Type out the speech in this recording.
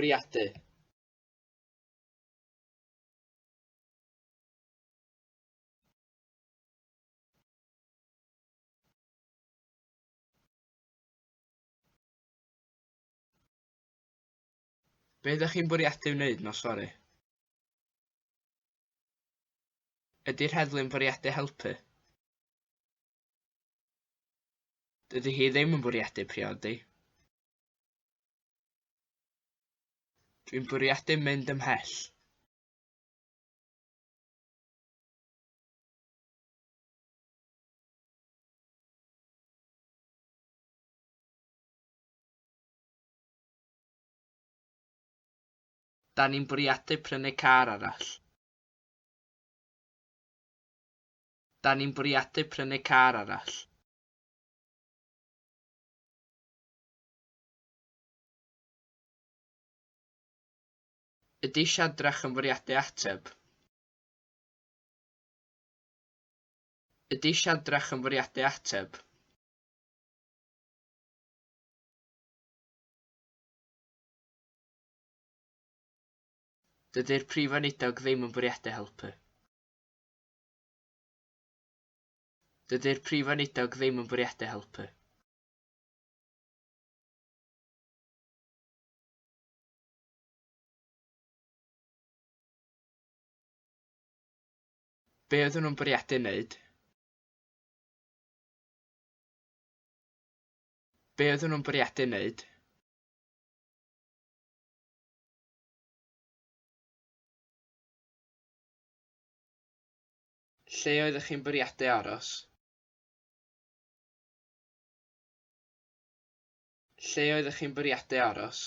bwriadu? Be ydych chi'n bwriadu wneud nos fory? Ydy'r heddlu'n bwriadu helpu? Dydy hi ddim yn bwriadu priodi. Dwi'n bwriadu mynd ymhell. Da ni'n bwriadu prynu car arall. Da ni'n bwriadu prynu car arall. Ydy Shadrach yn bwriadu ateb? Ydy Shadrach yn bwriadu ateb? Dydy'r Prif Weinidog ddim yn bwriadu helpu. Dydy'r Prif Weinidog ddim yn bwriadu helpu. Be oedden nhw'n bwriadu wneud? Be oedden nhw'n bwriadu wneud? Lle oeddech chi'n bwriadu aros? Lle oeddech chi'n bwriadu aros?